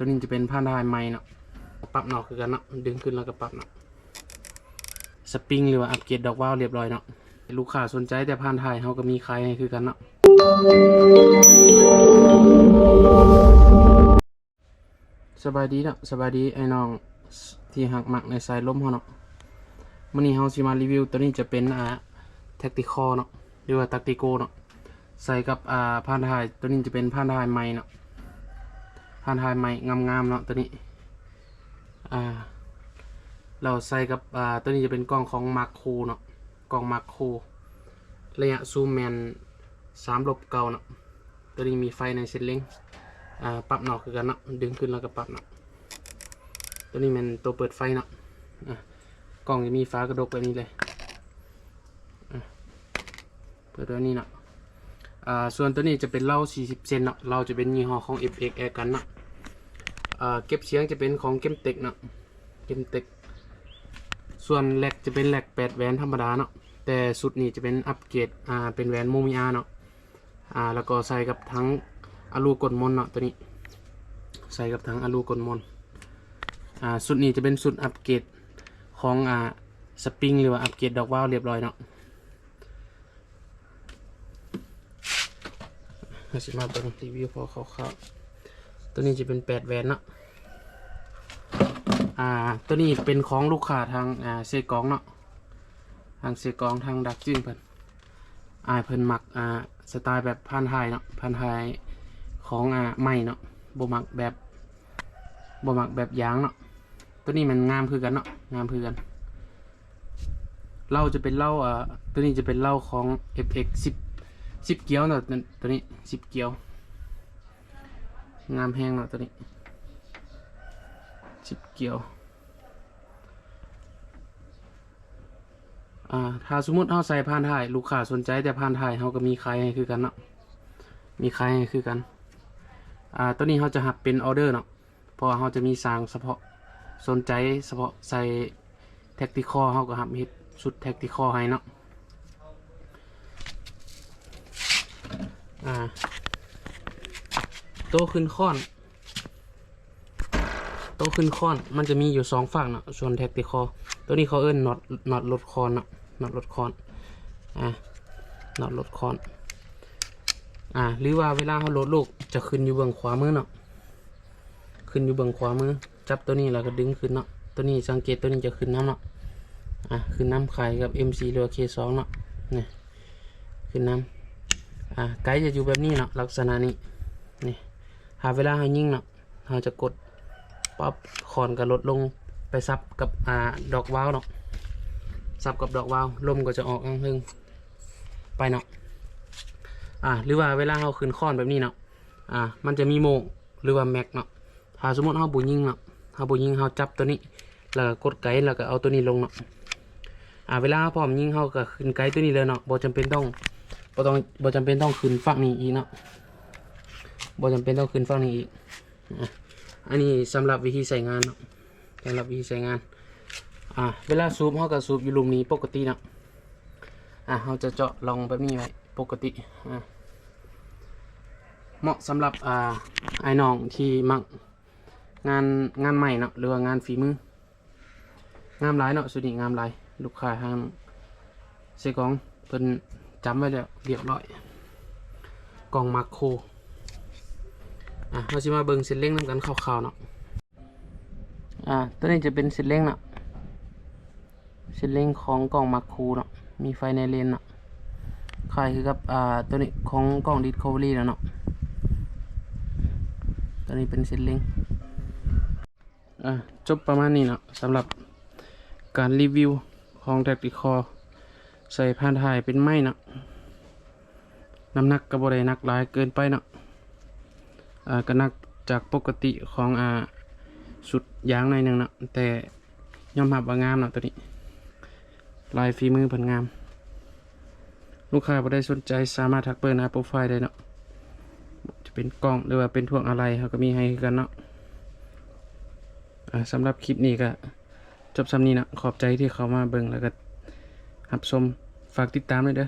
ຕົວນີ້ຈະເປັນພານທ້າຍໃໝ່ເນາະ, ປັບນອກຄືກັນເນາະ, ດຶງຂຶ້ນແລ້ວກໍປັບເນາະ. ສະປຣິງ ຫຼືວ່າອັບເກຣດດອກວາວລຽບຮ້ອຍເນາະ. ລູກຄ້າສົນໃຈແຕ່ພານທ້າຍ ເຮົາກໍມີຂາຍໃຫ້ຄືກັນເນາະ. ສະບາຍດີເນາະ, ສະບາຍດີອ້າຍນ້ອງທີ່ຮັກມັກໃນສາຍລົມເຮົາເນາະ. ມື້ນີ້ເຮົາຊິມາຣີວິວ ຕົວນີ້ຈະເປັນ ອ່າ ແທັກຕິຄໍເນາະ ຫຼືວ່າແທັກຕິໂກເນາະ, ໃສ່ກັບ ອ່າ ພານທ້າຍ. ຕົວນີ້ຈະເປັນພານທ້າຍໃໝ່ເນາະ, ພານທ້າຍໃໝ່ງາມໆເນາະ ຕົວນີ້. ອ່າ ແລ້ວໃສ່ກັບ ອ່າ ຕົວນີ້ຈະເປັນກ້ອງຂອງມາໂຄເນາະ, ກ້ອງມາໂຄ ໄລຍະຊູມແມ່ນສາມລົບເກົ້າເນາະ. ຕົວນີ້ມີໄຟໃນເສັ້ນເລັງ ອ່າ ປັບນອກຄືກັນເນາະ, ດຶງຂຶ້ນແລ້ວກໍປັບເນາະ. ຕົວນີ້ແມ່ນຕົວເປີດໄຟເນາະ. ອ່າ ກ້ອງຈະມີຝາກະດົກແບບນີ້ເລີຍ. ອ່າ ເປີດແບບນີ້ເນາະ. ອ່າ ສ່ວນຕົວນີ້ຈະເປັນເລົາສີ່ສິບເຊັນເນາະ, ເລົາຈະເປັນຍີ່ຫໍ້ຂອງ ເອັຟເອັກ ແອກັນເນາະ. ອ່າ ເກັບສຽງຈະເປັນຂອງເກມເຕັກເນາະ, ເກມເຕັກ. ສ່ວນແລັກຈະເປັນແລັກແປດແຫວນທຳມະດາເນາະ, ແຕ່ຊຸດນີ້ຈະເປັນອັບເກຣດ ອ່າ ເປັນແຫວນໂມມິອາເນາະ. ອ່າ ແລ້ວກໍໃສ່ກັບຖັງອາລູກົ້ນມົນເນາະ, ຕົວນີ້ໃສ່ກັບຖັງອາລູກົ້ນມົນ. ອ່າ ຊຸດນີ້ຈະເປັນຊຸດອັບເກຣດຂອງ ອ່າ ສະປຣິງ ຫຼືວ່າອັບເກຣດດອກວາວລຽບຮ້ອຍເນາະ. ເຮົາຊິມາເບິ່ງຣີວິວພໍຄ່າວໆ. ຕົວນີ້ຈະເປັນແປດແຫວນເນາະ. ອ່າ ຕົວນີ້ເປັນຂອງລູກຄ້າທາງ ອ່າ ເຊກອງເນາະ, ທາງເຊກອງ ທາງດັກຈຶງເພິ່ນ. ອ້າຍເພິ່ນມັກ ອ່າ ສະໄຕແບບພານທ້າຍເນາະ, ພານທ້າຍຂອງ ອ່າ ໃໝ່ເນາະ, ບໍ່ມັກແບບ ບໍ່ມັກແບບຢາງເນາະ. ຕົວນີ້ມັນງາມຄືກັນເນາະ, ງາມຄືກັນ. ເລົາຈະເປັນເລົາ ອ່າ ຕົວນີ້ຈະເປັນເລົາຂອງ ເອັຟເອັກ ສິບ ສິບກຽວເນາະ, ຕົວນີ້ສິບກຽວ ງາມແຮງເນາະ, ຕົວນີ້ສິບກຽວ. ອ່າ ຖ້າສົມມຸດເຮົາໃສ່ພານທ້າຍ ລູກຄ້າສົນໃຈແຕ່ພານທ້າຍ ເຮົາກໍມີຂາຍໃຫ້ຄືກັນເນາະ, ມີຂາຍໃຫ້ຄືກັນ. ອ່າ ຕົວນີ້ເຮົາຈະຮັບເປັນອໍເດີເນາະ, ເພາະວ່າເຮົາຈະມີຊ່າງສະເພາະ ສົນໃຈສະເພາະໃສ່ແທັກຕິຄໍ ເຮົາກໍຮັບເຮັດຊຸດແທັກຕິຄໍໃຫ້ເນາະ. ອ່າ ໂຕຂຶ້ນຄ້ອນ ໂຕຂຶ້ນຄ້ອນມັນຈະມີຢູ່ສອງຟາກເນາະ, ສ່ວນແທັກຕິຄໍ ໂຕນີ້ເຂົາເອີ້ນນັອດ ນັອດລົດຄ້ອນເນາະ, ນັອດລົດຄ້ອນ. ອ່າ ນັອດລົດຄ້ອນ. ອ່າ ຫຼືວ່າເວລາເຮົາໂຫຼດລູກ ຈະຂຶ້ນຢູ່ເບື້ອງຂວາມືເນາະ, ຂຶ້ນຢູ່ເບື້ອງຂວາມື. ຈັບໂຕນີ້ແລ້ວກໍດຶງຂຶ້ນເນາະ, ໂຕນີ້ສັງເກດໂຕນີ້ຈະຂຶ້ນນຳເນາະ. ອ່າ ຂຶ້ນນຳຄ້າຍກັບ ເອັມສີ່ ຫຼືວ່າ ເຄສອງເນາະ, ນີ້ ຂຶ້ນນຳ. ອ່າ ໄກຈະຢູ່ແບບນີ້ເນາະ, ລັກສະນະນີ້. ນີ້ ຖ້າເວລາເຮົາຍິງເນາະ ເຮົາຈະກົດປັບ ຄ້ອນກໍລົດລົງໄປສັບກັບ ອ່າ ດອກວາວເນາະ, ສັບກັບດອກວາວ ລົມກໍຈະອອກທາງເທິງໄປເນາະ. ອ່າ ຫຼືວ່າເວລາເຮົາຂຶ້ນຄ້ອນແບບນີ້ເນາະ, ອ່າ ມັນຈະມີໂໝງ ຫຼືວ່າແມັກເນາະ. ຖ້າສົມມຸດເຮົາບໍ່ຍິງເນາະ, ເຮົາບໍ່ຍິງ ເຮົາຈັບໂຕນີ້ ແລ້ວກໍກົດໄກ ແລ້ວກໍເອົາໂຕນີ້ລົງເນາະ. ອ່າ ເວລາເຮົາພ້ອມຍິງ ເຮົາກໍຂຶ້ນໄກໂຕນີ້ເລີຍເນາະ, ບໍ່ຈຳເປັນຕ້ອງ ບໍ່ຕ້ອງ ບໍ່ຈຳເປັນຕ້ອງຂຶ້ນຟາກນີ້ອີກເນາະ, ບໍ່ຈຳເປັນຕ້ອງຂຶ້ນຟາກນີ້ອີກ. ອ່າ ອັນນີ້ສຳລັບວິທີໃຊ້ງານເນາະ, ສຳລັບວິທີໃຊ້ງານ. ອ່າ ເວລາສູບ ເຮົາກໍສູບຢູ່ລຸ່ມນີ້ປົກກະຕິເນາະ. ອ່າ ເຮົາຈະເຈາະຮ່ອງແບບນີ້ໄວ້ປົກກະຕິ. ອ່າ ເໝາະສຳລັບ ອ່າ ອ້າຍນ້ອງທີ່ມັກງານ ງານໄມ້ເນາະ ຫຼືວ່າງານຝີມື. ງາມຫຼາຍເນາະ, ຊຸດນີ້ງາມຫຼາຍ. ລູກຄ້າທາງເຊກອງເພິ່ນຈຳໄວ້ແລ້ວລຽບຮ້ອຍ, ກ້ອງມາໂຄ. ອ່າ ເຮົາຊິມາເບິ່ງເສັ້ນເລັງນຳກັນຄ່າວໆເນາະ. ອ່າ ຕົວນີ້ຈະເປັນເສັ້ນເລັງເນາະ, ເສັ້ນເລັງຂອງກ້ອງມາໂຄເນາະ, ມີໄຟໃນເລນເນາະ, ຄ້າຍຄືກັບ ອ່າ ຕົວນີ້ຂອງກ້ອງດິສຄັຟເວີຣີແລ້ວເນາະ. ຕົວນີ້ເປັນເສັ້ນເລັງ. ອ່າ ຈົບປະມານນີ້ເນາະ ສຳລັບການຣີວິວຂອງແທັກຕິຄໍ ໃສ່ພານທ້າຍເປັນໄມ້ເນາະ. ນ້ຳໜັກກໍບໍ່ໄດ້ໜັກຫຼາຍເກີນໄປເນາະ, ອ່າ ກໍໜັກຈາກປົກກະຕິຂອງ ອ່າ ຊຸດຢາງໜ້ອຍໜຶ່ງເນາະ, ແຕ່ຍອມຮັບວ່າງາມເນາະ ຕົວນີ້ ລາຍຝີມືເພິ່ນງາມ. ລູກຄ້າຜູ້ໃດສົນໃຈສາມາດທັກເບີໜ້າໂປຣໄຟໄດ້ເນາະ, ຈະເປັນກ້ອງ ຫຼືວ່າເປັນພວກອາໄຫຼ່ ເຮົາກໍມີໃຫ້ຄືກັນເນາະ. ອ່າ ສຳລັບຄລິບນີ້ກໍ ຈົບສ່ຳນີ້ເນາະ. ຂອບໃຈທີ່ເຂົ້າມາເບິ່ງ ແລ້ວກໍຮັບຊົມ. ຝາກຕິດຕາມດ້ວຍເດີ້.